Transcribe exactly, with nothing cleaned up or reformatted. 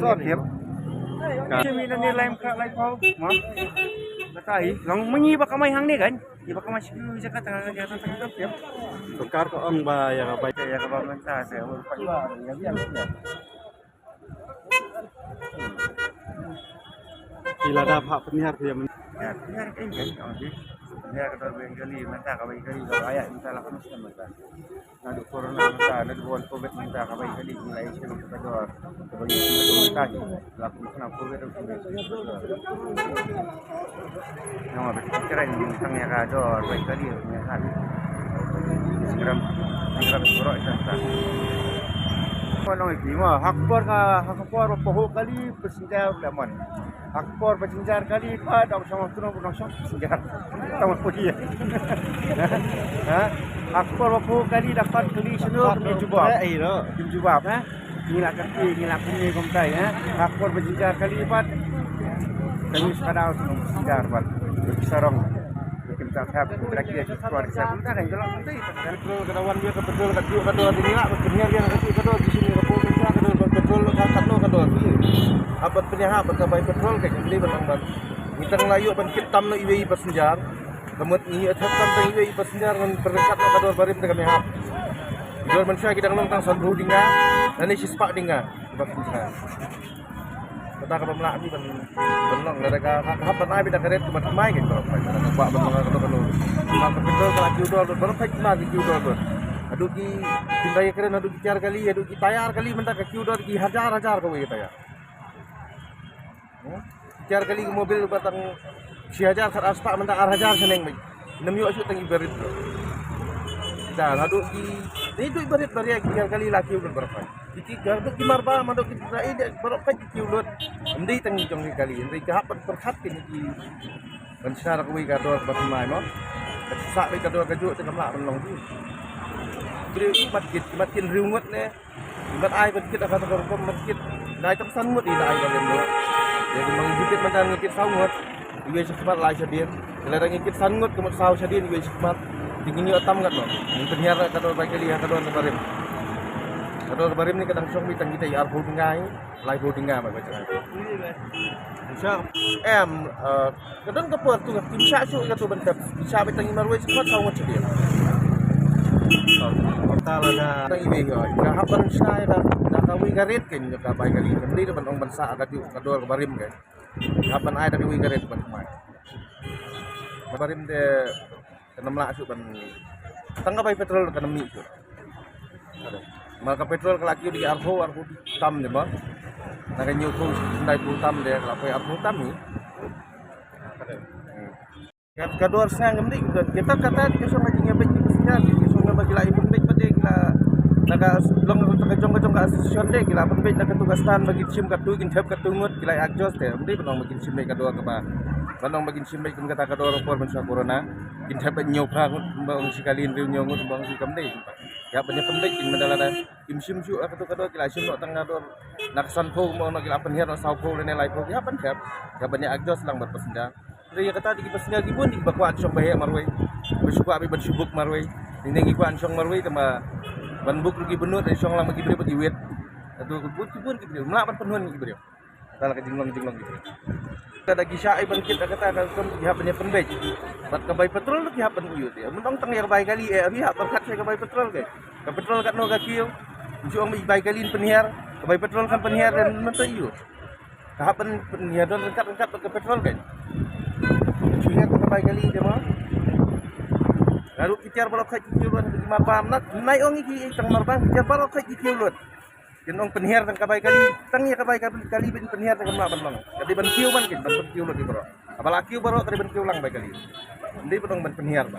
sot tip. Ka. Simi na ni laim ka lai pau. Ma. Batai, long mengi ba kamai hangne kan? Iba kamai simi jaka tanga jaka tanga tip. Tukar ko ong ba ïa ka bai. Ïa ka ba mynta sa. Ïa ïa ïa. Ki la dap ha pynhiar phi ïa mynta. Ïa pynhiar kan kan. Ïa ka dor Bengali mynta ka Bengali ka ïa mynta la kano snem mynta. Naduh corona mynta, naduh wan covid mynta ka Bengali ngi la ïa shu ka dor. Ka Bengali mynta la kano covid. Nama ba ki kren tang ïa ka dor bai ka dor ïa ka. Instagram, Instagram surok ita ta. Ko nong iki ma hakpor ka hakpor ba poho kali passenger lemon. Hakpor passenger kali pa dok sama tu nong nong sama passenger. Tama ko dia. Ha? Hakpor ba poho kali dapat kali sunu kami jubab. Kami jubab ha. Ngi la kati, ngi la kumi kumtai ha. Hakpor ba jinjar kali pat. Kami sepadau tu jinjar pat. Sarong. Kita thap kita kira kuat kita kumtai kan jalan kumtai. Petrol ka dawan dia ka petrol ka tiu ka dor dia ngi la ba kenya dia ka tiu ka dor di sini ka pol ka dor petrol ka kat no ka dor. Apat pynïaha pat ka bai petrol ka kembali ban ban. Ngi tang la ïoh ban kit tam no iwei passenger. Ka mut ngi ïa thep tam tang iwei passenger ngan pyrkhat na ka dor barim te ka mihap. Dor mynshuwa ki dang long tang sanphew dynga lane shispah dynga. Ba pynshai. Kata ka bym lah ni ban ban long lada ka ka hap ban ai bida ka ret ka ban thymmai kan baroh phai. Ka ba ban long ka dor ka dor. Ma ka petrol ka la kiew dor baroh phai ma ki kiew dor dor. Haduh ki pyntai ka kren haduh ki tiar kali haduh ki tayar kali mynta ka kiew dor ki hajar hajar kawei ka tayar. Hmm? Tiar kali ka mobil ba tang shi hajar khat arspah mynta ar hajar shaneng mai. Nam ïoh shu tang i barit bro. Kita haduh ki ni tu i barit baria ki tiar kali laki udah berapa. Ki ki haduh ki marba haduh ki rai de berapa ki ki ulut. Endi tang i jong ki kali endi ka hap pyrkhat ki ni ki. Ban shna da kawei ka dor ba thymmai mo. Ka sa ka dor ka juk te kam lah ban long tu. Briew i mat kit mat kin riw ngut ne. Ngat ai ban kit aka ka rukom ban kit. Nai tang san ngut i nai ka lem ngut. Ïa ka mang jikit man tan ngi kit saw ngut. Iwei shi khmat lai shadien. Ila dang ngi kit san ngut ka mut saw shadien iwei shi khmat. Ti ngi ïoh tam ngat no. Ngi pynhiar ka dor bai kali ka dor ka barim. Ka dor ka barim ni ka dang shong mi tang kita i arphew dynga i. Laiphew dynga bai bai. Em, eh, Ka don ka por tu, kim shah shuh ka tu ban tep. Kim shah beit tang i marwei shi khmat saw ngut shi dien. Tang i wei ka, ka hap ban shna ïa ka, da kawei ka ret kein ka bai kali. Kam dei ban ong ban sah ka juh ka dor ka barim kein. Ka hap ban ai da kawei ka ret ban thymmai. Ka barim te Kan ym lah shuh ban tang ka bai petrol kan ym mih shuh. Ma ka petrol ka la kiew da ki arphew, arphew tam de ma. Na ka hynñiewphew, hyndaiphew tam de ka la poi arphew tam hi. Ka, ka dor sngewbha ngam dei ka, kita kata ka song ka jingïabeit ki passenger, ki song ba ki la ïa pynbeit pat de ki la na ka long ka jong ka jong ka association de ki la pynbeit na katu ka stand ba ki shim katu kin thep katu ngut ki la adjust de. Ym dei ban ong ba kin shim beit ka dor kaba Ban ong ba kin shim beit kum kata ka dor por mynshwa corona. Kin thep beit hynñiew phra ngut, ba ong shi kali hynriew hynñiew ngut, ba ong shi kam dei. Ki hap ban ïa pynbeit kin mynta lada kim shim shuh ha kato ka dor, ki la shim noh tang na dor na ka sanphew, mo, na ki la pynhiar na sawphew lane laiphew, ki hap ban thep. Ki hap ban ïa adjust lang bad passenger. Hynrei ïa kata te ki passenger ki bun te kiba kwah shong ba heh marwei, ba shu kwah beit ban shu buk marwei. Te ngi kwah shong marwei, te ma ban buk ruh ki bynnud, shong lang bad ki briew bad ki wit. Hato ki bun, ki bun ki briew, ym lah ban pynhun ki briew. Kata la ka jinglong, jinglong ki briew. Kata ki shah ai ban kit, kata ka kam ki hap ban ïa pynbeit. Bad ka bai petrol ki hap ban ïoh te. Mynta tang ïa ka bai kali, eh, ri hap ban khat ïa ka bai petrol ke. Ka petrol katno ka kiew. Shu ong bai kali pynhiar, ka bai petrol kan pynhiar, dan mynta ïoh. Ka hap ban pynhiar don ryngkat, ryngkat bad ka petrol kan. Shu hiar ka bai kali te mo. Lalu ki tiar baroh khat ki kiew lut, ki marbam na, nai ong ki tang marbam, ki tiar baroh khat ki kiew lut. Kin ong pynhiar tang ka bai kali, tang ïa ka bai kali, kali ban pynhiar tang ka mla ban long. Ka dei ban kiew ban kin, ban pyn kiew lut ki baroh. Haba la kiew baroh ka dei ban kiew lang bai kali. Ym dei ban ong ban pynhiar ba.